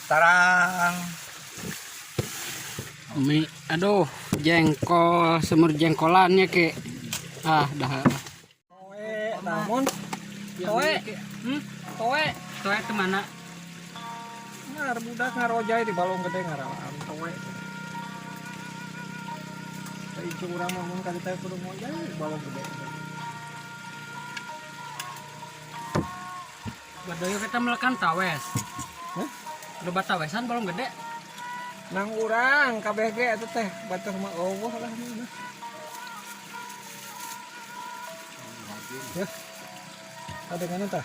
Tarang. Mie, aduh, jengkol, semur jengkolannya ke. Ah, dah. Toe, namun toe, toe. Toe kemana? Ngar budak ngarojai di balong gede ngaralaan toe. Teh incu urang mah mun ka ditu kudu ngojai di balong gede. Badoyo kita melekan tawes. Hah? Loba tawesan balong gede. Nang urang kabeh ge eta teh batur mah eueuh lah mah. Ya. Ada kana tah?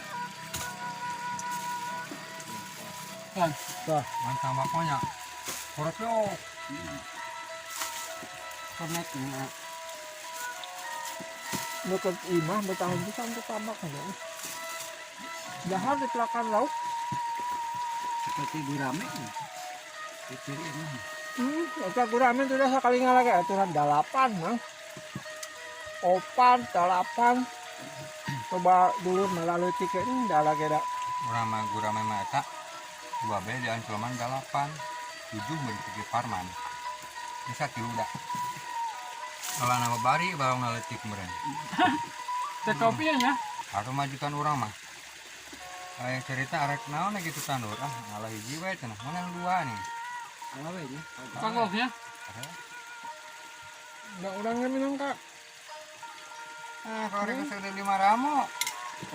Kan. Tah, Mantap makanya. Korot yo. Kornet. Deket imah bertahun pisan tuh tambak aja. Dahar di pelakan lauk. Seperti gurame. Kecil ini. Eta gurame sudah sekali ngalah aturan 8 mah. 4, 8. Coba dulu melalui tiket ini dah lagi dah. Urang mah gurame mah eta. Dua be di ancelman 8. 7 mun pergi Parman. Bisa tilu dah. Kalau nama bari balong ngaletik meureun. Teh kopi ya. Atau majikan urang mah. Kayak cerita arek naon gitu tandur ah ngalah hiji we cenah menang dua nih. Apa we nya? Kagoknya. Enggak orangnya minum kak. Ah, kalau rek sada 5 ramo.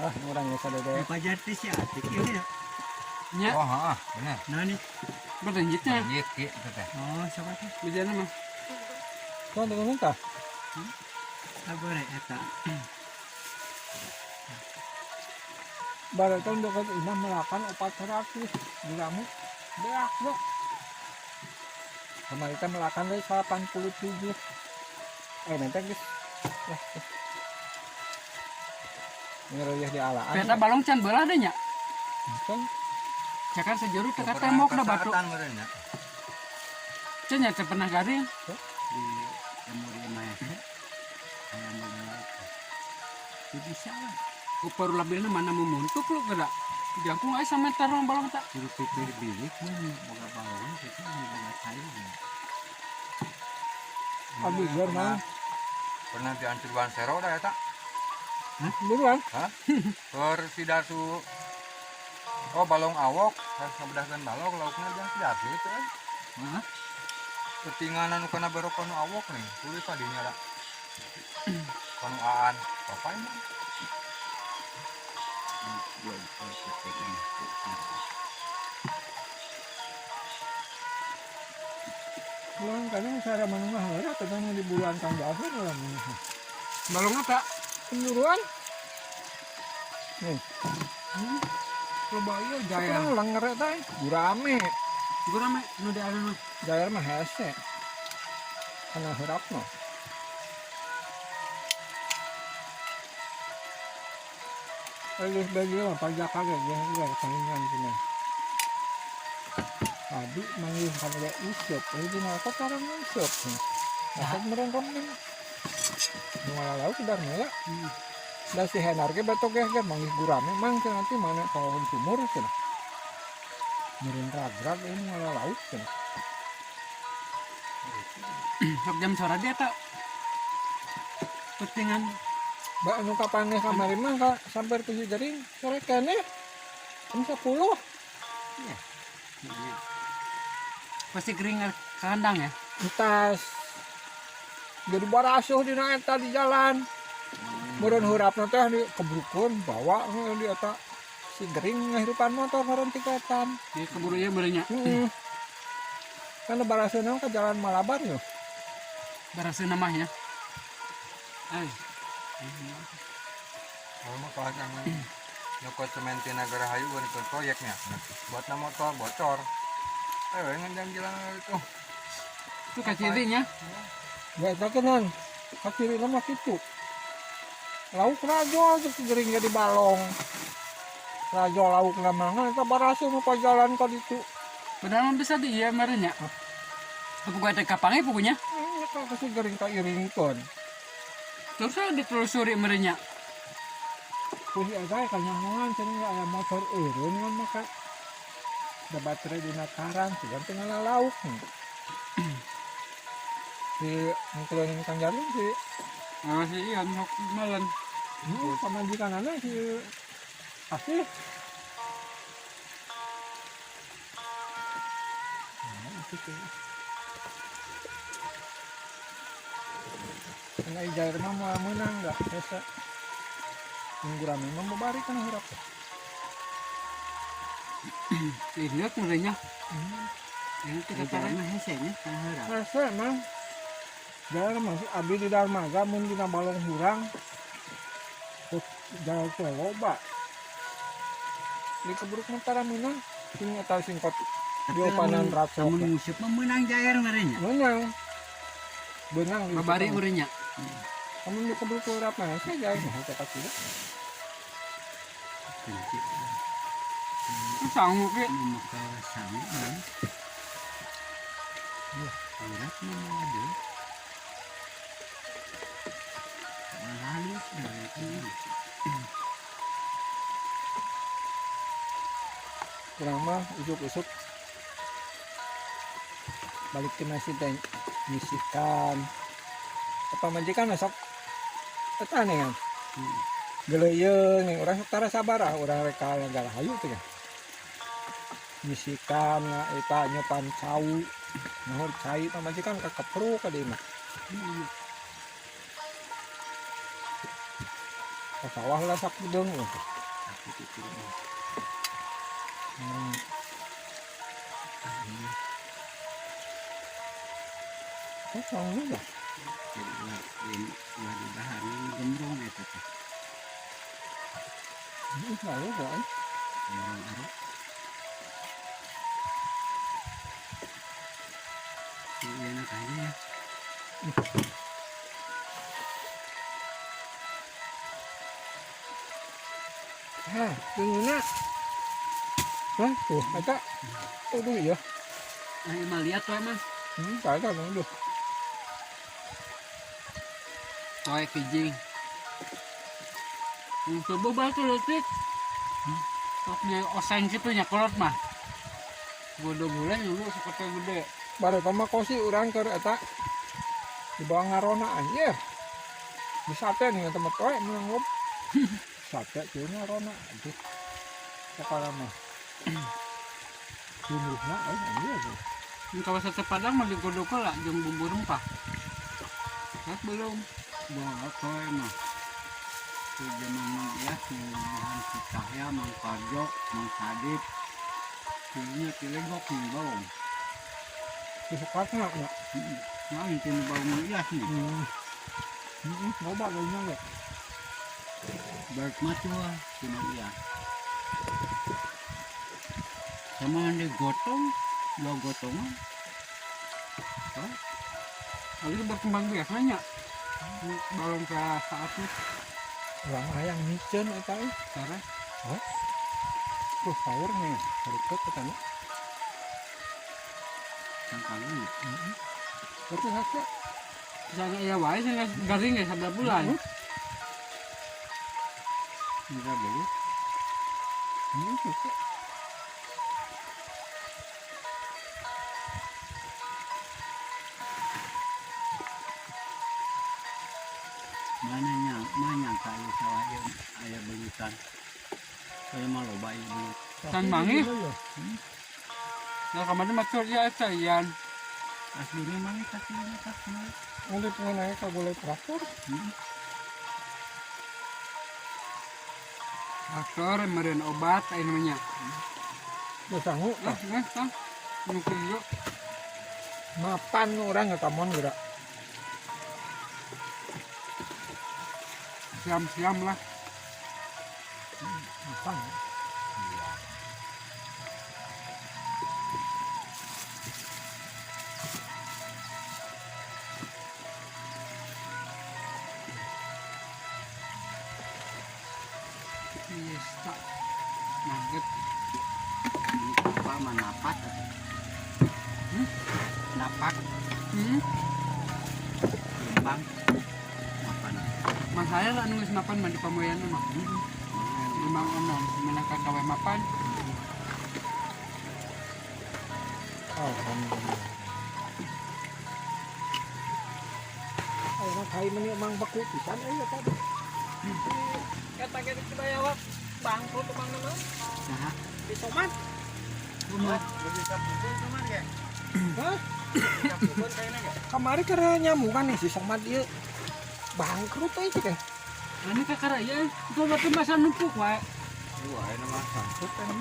Ah, orangnya sada deh. Pajar teh si Atik ieu ya. Nya, Oh, heeh, bener. Nah nih. berlanjutnya. Lanjut ki itu teh. Oh, siapa teh? Bejana mah. Kau dengan minta? Sabar eta. Baru tahun dekat imah melakukan 400 guramu. Beak dok. Kemarin kita melakukan dari 87. Nanti guys. Wah, ngeroyah di alaan. Peta balong can belah deh nya. Can. Cakan sejuru teka tembok dah batu. Meureun nya. Can nya teu pernah garing. Di lemur imah teh. Aya modal. Itu bisa lah. Uparu labilna mana memuntuk lu gerak. Jangkung aya sameter mah balong tak. Kudu pikir bilik mun boga balong kitu mun boga cai. Abi biar mah. Pernah diancur ban sero dah eta. Buruan. Hah? Keur sidarsu. Oh, balong awok, harus ngabedahkeun balong laukna jangan sidarsu itu eh. Hah? Ketinganan nu kana berok kanu awok nih, tulis tadinya da. Kanu aan, apa ini? Buruan kadang cara manungah heula kadang di buruan Kang Jafar urang mah. Balong apa? Buruan. Nih, Loba ieu jaya. kurang lenger eta gurame. Gurame nu di anu. Jair mah hese. Kana heurapna. Geus bagi mah pajak kagak geus geus saingan cenah. Tadi manggih kana ge useup, euy dina kok karang useup. Nah, meureun remen. Nu ngalalau sudah mah ya. Da si Henar ge batok ge manggih gurame mang cenah nanti mana pohon sumur cenah. Meureun ragrag euy nu ngalalau cenah. Sok jam sore dia tak. Petingan Mbak anu kapanggih kamari mah ka sampai ke jering sore keneh. Jam 10. Iya. Pasti kering kandang ya. Entas. Jadi barasuh dina eta di jalan. Meureun heurapna teh di kebrukeun bawa di eta si gering ngahirupan motor meureun tiketan. Di keburu ieu meureun nya. Heeh. Kan barasuhna ke jalan Malabar yo. Barasuh mah ya. Eh, Kalau mah kalau yang nyokot semen di Negara Hayu bukan ikut proyeknya. Buat na motor bocor. Eh, ngan jalan itu. Itu kacirinya. Ya eta kenan. Kacirina mah kitu. Lauk rajo terus gering jadi balong. Rajo lauk mangan eta barasuh nu pa jalan ka ditu. Padahal mah bisa di ieu meureun nya. Aku gua teh kapange pokoknya. Eta kasih gering ka iringkeun. Terus saya ditelusuri meureun nya. Kusi eta kanyahoan cenah aya motor eureun ngan maka. Da baterai dina karang sugan teu ngala lauk. Si ngkeuleunin Kang Jarlin si Ah, si Ian sok malen. Pamajikanana si Asih. Nah, itu tuh. Karena ijair mah moal meunang da hese. Mun gurame mah babari kana heurap. Ini meureunnya. Ini kita Jair mah hese nya kana heurap. Hese mah. Jair mah abdi di Darmaga mun dina balong hurang. Terus jair teh loba. Di keburuk mah tara meunang. Sing eta singkot diopanan racok. Lamun nguseup mah meunang jair meureun nya. Meunang. Beunang di Babari situ. meureunnya. Kamu di keburuk heurap mah hese jair mah hese kacida. Kunci. Sangu ge. Nu mah ka sangu mah. Heurap mah moal deui. Moal halus mah itu. Kurang mah isuk-isuk balik ke nasi teh nyisikan apa majikan sok eta nih kan geleuyeung nih urang sok tara sabar ah urang rek ka negara hayu teh kan nyisikan eta nyopan cau nuhur cai pamajikan kakepruk ka dieu mah ka sawah lah sakudeung we. Oh, sangu dah. Jadi ulah di bahan gembrong eta teh. Lalu dah. Gembrong aruk. Ini enak aja ya. Hah, tunggunya. Hah, tuh, eta. Aduh ya. Nah, emang lihat tuh emang. Tak ada dong. Toy kijing. Yang subuh batu letik. Sok di oseng gitu nya kolot mah. Bodoh bulan dulu seperti gede. Bare mah kosi urang keur eta di bawah ngarona anjir. Di sate nih teman toy menang ngop. Sate kieu ngarona aduh. Sekarang mah. Jumlahna euy anjir. Di kawasan sate Padang mah digodok lah jeung bumbu rempah. Kan belum. Bawa toy mah. Di zaman Mang Iyas, Mang si Cahya, Mang Karjo, Mang Sadip. Kayaknya tilegok nih bawang. Disukatna nya. Nah, ini bawang Mang Iyas nih. Loba geunya ge. Baik matua si Mang Iyas. Sama digotong, dua gotongan. Hah? Lalu berkembang biasanya. Balong ke saat itu. Urang hayang miceun eta euy. Cara? Hah? Tuh sahur nih, hareupeut eta nya. Sangkalnya. Berarti hake. Jangan ya wae sih garing ya sabda bulan. Enggak dulu. Hake. Mana nyang, mana nyangka ieu sawah ieu aya belutan. Aya mah loba ieu belut. Can manggih. Nah, kemarin macur ya eta ian. Aslinya manggih kasihnya tah kumaha. Ngulit mengenai kagulai traktor. Traktor meureun obat aya namanya. Geus sangu Lah, tah. geus tah. Nu kieu. Mapan urang ngetamon geura. Siam-siam lah. Mapan. Fiesta. Nugget. Ini apa mah napak? Napak. Lembang. Mapan. Mang saya lah nunggu mapan mah di pamoyan mah. Memang enom, menang kagawe mapan. Alhamdulillah. Ayeuna kai meni emang beku pisan euy eta teh. Eta ge dibaya bangkrut emang nama. Nah, Di Somat. kumat. Hah? Kamari keur nyamukan nih si Somad ieu. Bangkrut euy cek. Ini kakara ya, itu berarti masa numpuk wae. Wah, ini mah sangkut kan.